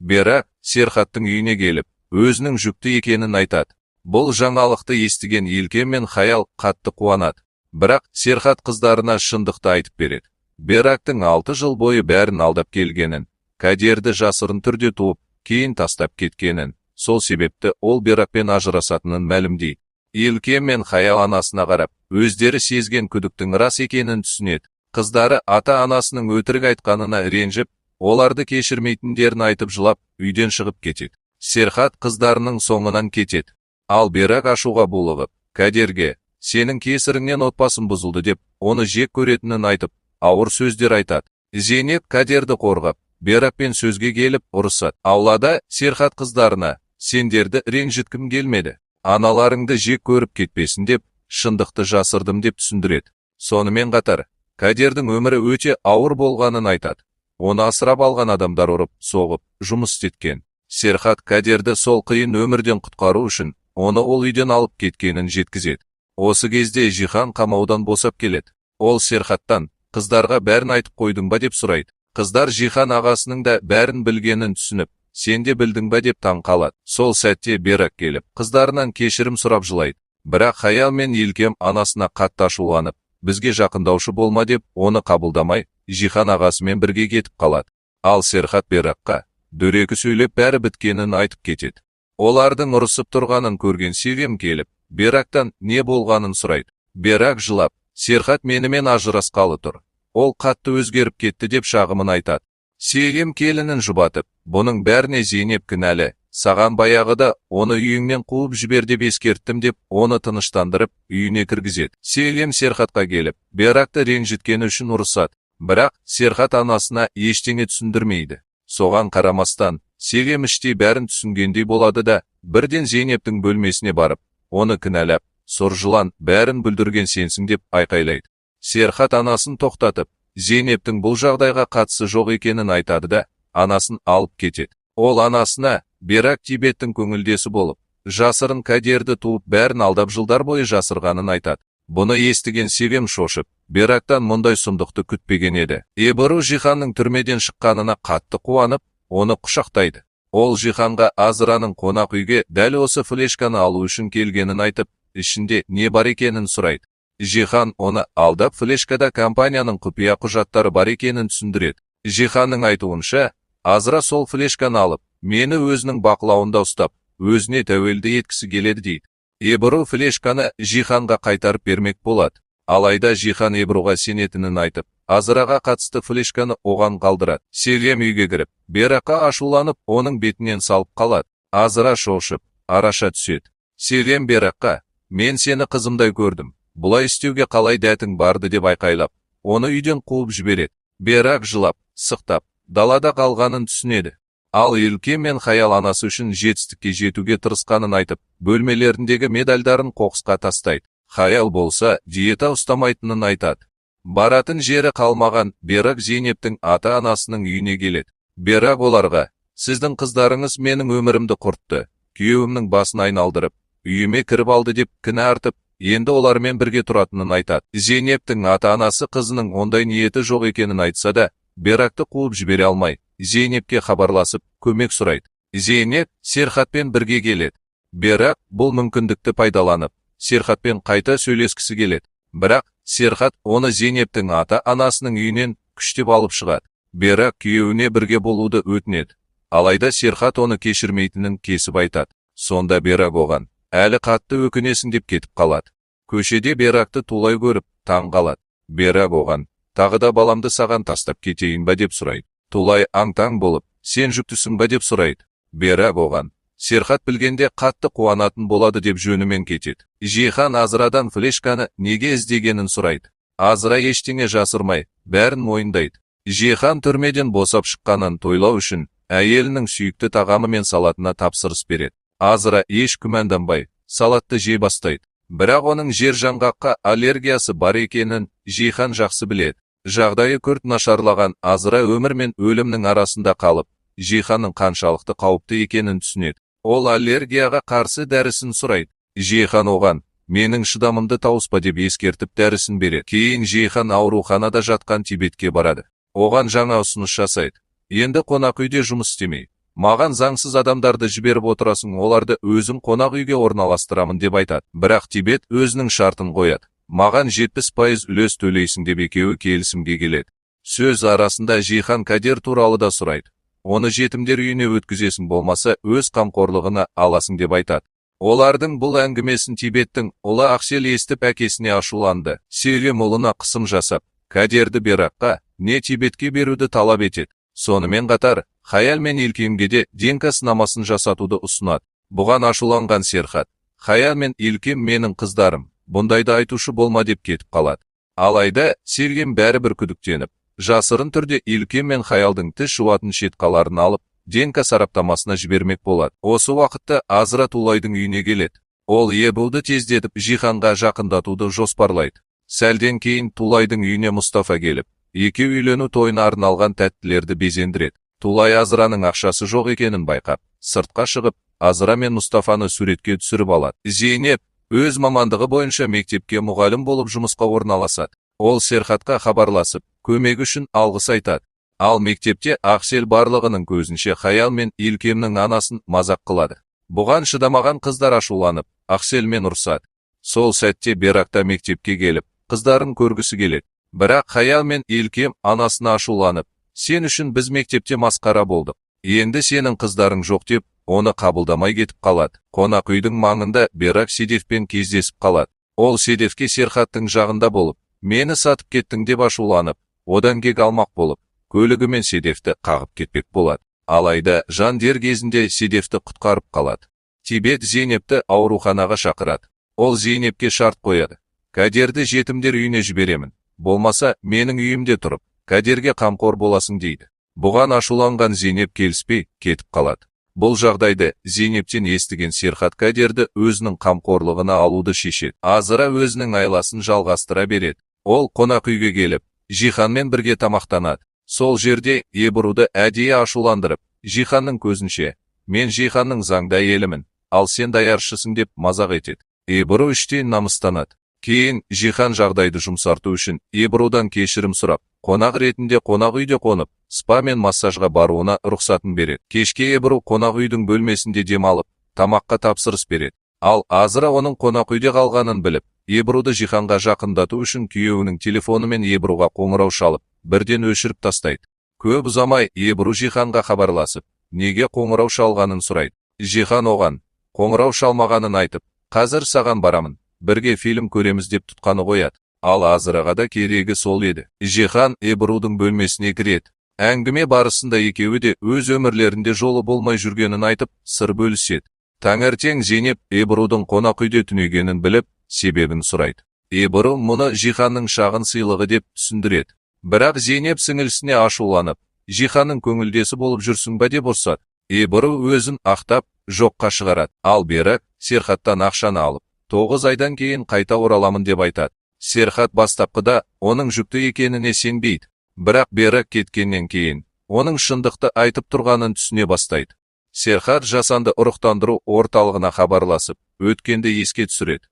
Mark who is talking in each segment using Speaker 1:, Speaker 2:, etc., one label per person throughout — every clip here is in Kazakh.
Speaker 1: Берак Серхаттың үйіне келіп, өзінің жүкті екенін айтады. Бұл жаңалықты естіген Елкен мен Хаял қатты қуанады. Бірақ Серхат қыздарына шындықты айтып береді. Берактың 6 жыл бойы бәрін алдап келгенін, Кадерді жасырын түрде туып, кейін тастап кеткенін, сол себепті ол Беракпен ажырасатынын мәлімдейді. Елкен мен Хаял анасына қарап, өздері сезген күдіктің рас екенін түсінеді. Қыздары ата-анасының өтірік айтқанына ренжіп, оларды кешірмейтіндерін айтып жылап, үйден шығып кетеді. Серхат қыздарының соңынан кетеді. Ал Берак ашуға булығып, Кадерге, сенің кесіріңнен отбасым бұзылды деп, оны жек көретінін айтып, ауыр сөздер айтады. Зейнеп Кадерді қорғап, Беракпен сөзге келіп ұрысады. Аулада Серхат қыздарына, сендерді ренжіткім келмеді, аналарыңды жек көріп кетпесін деп, шындықты жасырдым деп түсіндіреді. Сонымен қатар, Кадердің өмірі өте ауыр болғанын айтады. Оны асырап алған адамдар ұрып, соғып, жұмыс істеткен. Серхат Кадерді сол қиын өмірден құтқару үшін оны ол үйден алып кеткенін жеткізеді. Осы кезде Жихан қамаудан босап келеді. Ол Серхаттан, қыздарға бәрін айтып қойдың ба деп сұрайды. Қыздар Жихан ағасының да бәрін білгенін түсініп, сен де білдің ба деп таң қалады. Сол сәтте Берак келіп, қыздарынан кешірім сұрап жылайды. Бірақ Хаял мен Елкем анасына қатты ашуланып, бізге жақындаушы болма деп оны қабылдамай, Жихан ағасымен бірге кетіп қалады. Ал Серхат Беракқа дөрекі сөйлеп бәрі біткенін айтып кетеді. Олардың ұрысып тұрғанын көрген Севем келіп, Берактан не болғанын сұрайды. Берак жылап, Серхат менімен ажырасқалы тұр. Ол қатты өзгеріп кетті деп шағымын айтады. Севем келінін жұбатып, бұның бәріне Зейнеп кінәлі, саған баяғыда оны үйіңнен қуып жібер деп ескерттім деп оны тыныштандырып, үйіне кіргізеді. Севем Серхатқа келіп, Беракты ренжіткені үшін ұрысады. Бірақ Серхат анасына ештеңе түсіндірмейді. Соған қарамастан, Севем іштей бәрін түсінгендей болады да, бірден Зейнептің бөлмесіне барып, оны кінәлап, сұр жылан бәрін бүлдірген сенсің деп айқайлайды. Серхат анасын тоқтатып, Зейнептің бұл жағдайға қатысы жоқ екенін айтады да, анасын алып кетеді. Ол анасына Берак Тибеттің көңілдесі болып, жасырын Кадерді туып бәрін алдап жылдар бойы жасырғанын айтады. Бұны естіген Севем шошып, Берактан мұндай сұмдықты күтпеген еді. Ебру Жиханның түрмеден шыққанына қатты қуанып, оны құшақтайды. Ол Жиханға Азраның қонақ үйге дәл осы флешканы алу үшін келгенін айтып, ішінде не бар екенін сұрайды. Жихан оны алдап флешкада компанияның құпия құжаттары бар екенін түсіндіреді. Жиханның айтуынша, Азра сол флешканы алып, мені өзінің бақылауында ұстап, өзіне тәуелді еткісі келеді дейді. Ебру флешканы Жиханға қайтарып бермек болады. Алайда Жихан Ебруға сенетінін айтып, Азраға қатысты флешканы оған қалдырады. Селем үйге кіріп, Беракқа ашуланып, оның бетінен салып қалады. Азра шошып, араша түседі. Селем Беракқа, мен сені қызымдай көрдім, бұлай істеуге қалай дәтің барды деп айқайлап, оны үйден қуып жібереді. Берак жылап, сықтап, далада қалғанын түсінеді. Ал Елке мен Хаял анасы үшін жетістікке жетуге тырысқанын айтып, бөлмелеріндегі медальдарын қоқысқа тастайды. Хаял болса, диета ұстамайтынын айтады. Баратын жері қалмаған Берак Зейнептің ата-анасының үйіне келеді. Берак оларға, сіздің қыздарыңыз менің өмірімді құртты, күйеуімнің басын айналдырып, үйіме кіріп алды деп кінә артып, енді олармен бірге тұратынын айтады. Зейнептің ата-анасы қызының ондай ниеті жоқ екенін айтса да, Беракты қуып жібере алмай, Зейнепке хабарласып, көмек сұрайды. Зейнеп Серхатпен бірге келеді. Берак бұл мүмкіндікті пайдаланып, Серхатпен қайта сөйлескісі келеді. Бірақ Серхат оны Зейнептің ата-анасының үйінен күштеп алып шығады. Берак күйеуіне бірге болуды өтінеді. Алайда Серхат оны кешірмейтінін кесіп айтады. Сонда Берак оған, әлі қатты өкінесің деп кетіп қалады. Көшеде Беракты Тулай көріп, таң қалады. Берак оған, тағы да баламды саған тастап кетейін ба деп сұрайды. Тулай аң-таң болып, сен жүктісің ба деп сұрайды. Берак оған, Серхат білгенде қатты қуанатын болады деп жөнімен кетеді. Жихан Азрадан флешканы неге іздегенін сұрайды. Азра ештеңе жасырмай, бәрін мойындайды. Жихан түрмеден босап шыққанын тойлау үшін әйелінің сүйікті тағамы мен салатына тапсырыс береді. Азра еш күмәнданбай, салатты жей бастайды. Бірақ оның жер жаңғаққа аллергиясы бар екенін Жихан жақсы біледі. Жағдайы күрт нашарлаған Азра өмір мен өлімнің арасында қалып, Жиханның қаншалықты қауіпті екенін түсінеді. Ол аллергияға қарсы дәрісін сұрайды. Жихан оған, менің шыдамымды тауыспа деп ескертіп дәрісін береді. Кейін Жихан ауруханада жатқан Тибетке барады. Оған жаңа ұсыныс жасайды. Енді қонақ үйде жұмыс істемей, Маған заңсыз адамдарды жіберіп отырасың, оларды өзім қонақ үйге орналастырамын деп айтады. Бірақ Тибет өзінің шартын қояды. Маған 70% үлес төлейсің деп екеуі келісімге келеді. Сөз арасында Жихан Кадер туралы да сұрайды. Оны жетімдер үйіне өткізесің, болмаса өз қамқорлығына аласың деп айтады. Олардың бұл әңгімесін Тибеттің ұлы Ақсел естіп әкесіне ашуланды. Селим ұлына қысым жасап, Кадерді Беракқа, не Тибетке беруді талап етеді. Сонымен қатар, Хаял мен Илкемге де ДНК сынамасын жасатуды ұсынады. Бұған ашуланған Серхат, Хаял мен Илкем менің қыздарым, бұндайды айтушы болма деп кетіп қалады. Алайда Сергем бәрібір күдіктеніп, жасырын түрде Илкем мен Хаялдың тіс жуатын щеткаларын алып, ДНК сараптамасына жібермек болады. Осы уақытта Азра Тулайдың үйіне келеді. Ол Ебруды тездетіп Жиһанға жақындатуды жоспарлайды. Сәлден кейін Тулайдың үйіне Мұстафа келіп, екеуі үйлену тойына арналған тәттілерді безендіреді. Тулай Азраның ақшасы жоқ екенін байқап, сыртқа шығып, Азра мен Мұстафаны суретке түсіріп алады. Зейнеп өз мамандығы бойынша мектепке мұғалім болып жұмысқа орналасады. Ол Серхатқа хабарласып, көмегі үшін алғыс айтады. Ал мектепте Ақсел барлығының көзінше Хаял мен Илкемнің анасын мазақ қылады. Бұған шыдамаған қыздар ашуланып, Ақселмен ұрсады. Сол сәтте Беракта мектепке келіп, қыздарын көргісі келеді. Бірақ Хаял мен Илкем анасына ашуланып, сен үшін біз мектепте масқара болдық. Енді сенің қыздарың жоқ деп, оны қабылдамай кетіп қалады. Қонақ үйдің маңында Берак Седефпен кездесіп қалады. Ол Седефке Серхаттың жағында болып, мені сатып кеттің деп ашуланып, одан кек алмақ болып, көлігімен Седефті қағып кетпек болады. Алайда жан дер кезінде Седефті құтқарып қалады. Тибет Зейнепті ауруханаға шақырады. Ол Зейнепке шарт қояды. Кадерді жетімдер үйіне жіберемін. Болмаса, менің үйімде тұрып, Кадерге қамқор боласың дейді. Бұған ашуланған Зейнеп келіспей кетіп қалады. Бұл жағдайды Зейнептен естіген Серхат Кадерді өзінің қамқорлығына алуды шешеді. Азыра өзінің айласын жалғастыра береді. Ол қонақ үйге келіп, Жиһанмен бірге тамақтанады. Сол жерде Ебруды әдейі ашуландырып, Жиһанның көзінше, мен Жиһанның заңды әйелімін, ал сен даяршысың деп мазақ етеді. Ебру іштей намыстанады. Кейін Жиһан жағдайды жұмсарту үшін Ебрудан кешірім сұрап, қонақ ретінде қонақ үйде қонып, спа мен массажға баруына рұқсатын береді. Кешке Ебру қонақ үйдің бөлмесінде демалып, тамаққа тапсырыс береді. Ал Азра оның қонақ үйде қалғанын біліп, Ебруды Жиһанға жақындату үшін күйеуінің телефонымен Ебруға қоңырау шалып, бірден өшіріп тастайды. Көп ұзамай Ебру Жиһанға хабарласып, неге қоңырау шалғанын сұрайды. Жиһан оған қоңырау шалмағанын айтып, қазір саған барамын, бірге фильм көреміз деп тұтқаны қояды. Ал Азраға да керегі сол еді. Жиһан Ебрудың бөлмесіне кіреді. Әңгіме барысында екеуі де өз өмірлерінде жолы болмай жүргенін айтып, сыр бөліседі. Таңертең Зейнеп Ебрудың қонақ үйде түнегенін біліп, себебін сұрайды. Ебру мұны Жиһанның шағын сыйлығы деп түсіндіреді. Бірақ Зейнеп сіңілісіне ашуланып, Жиһанның көңілдесі болып жүрсің ба деп ұрсады. Ебру өзін ақтап, жоққа шығарады. Ал Берак Серхаттан ақшаны алып, 9 айдан кейін қайта ораламын деп айтады. Серхат бастапқыда оның жүкті екеніне сенбейді. Бірақ Берак кеткеннен кейін оның шындықты айтып тұрғанын түсіне бастайды. Серхат жасанды ұрықтандыру орталығына хабарласып, өткенді еске түсіреді.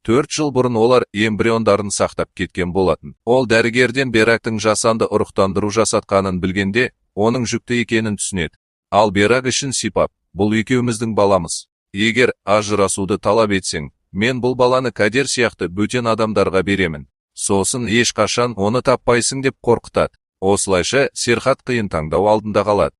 Speaker 1: 4 жыл бұрын олар эмбриондарын сақтап кеткен болатын. Ол дәрігерден Берактың жасанды ұрықтандыру жасатқанын білгенде, оның жүкті екенін түсінеді. Ал Берак ішін сипап, бұл екеуміздің баламыз. Егер ажырасуды талап етсең, мен бұл баланы Кадер сияқты бөтен адамдарға беремін. Сосын ешқашан оны таппайсың деп қорқытады. Осылайша Серхат қиын таңдау алдында қалады.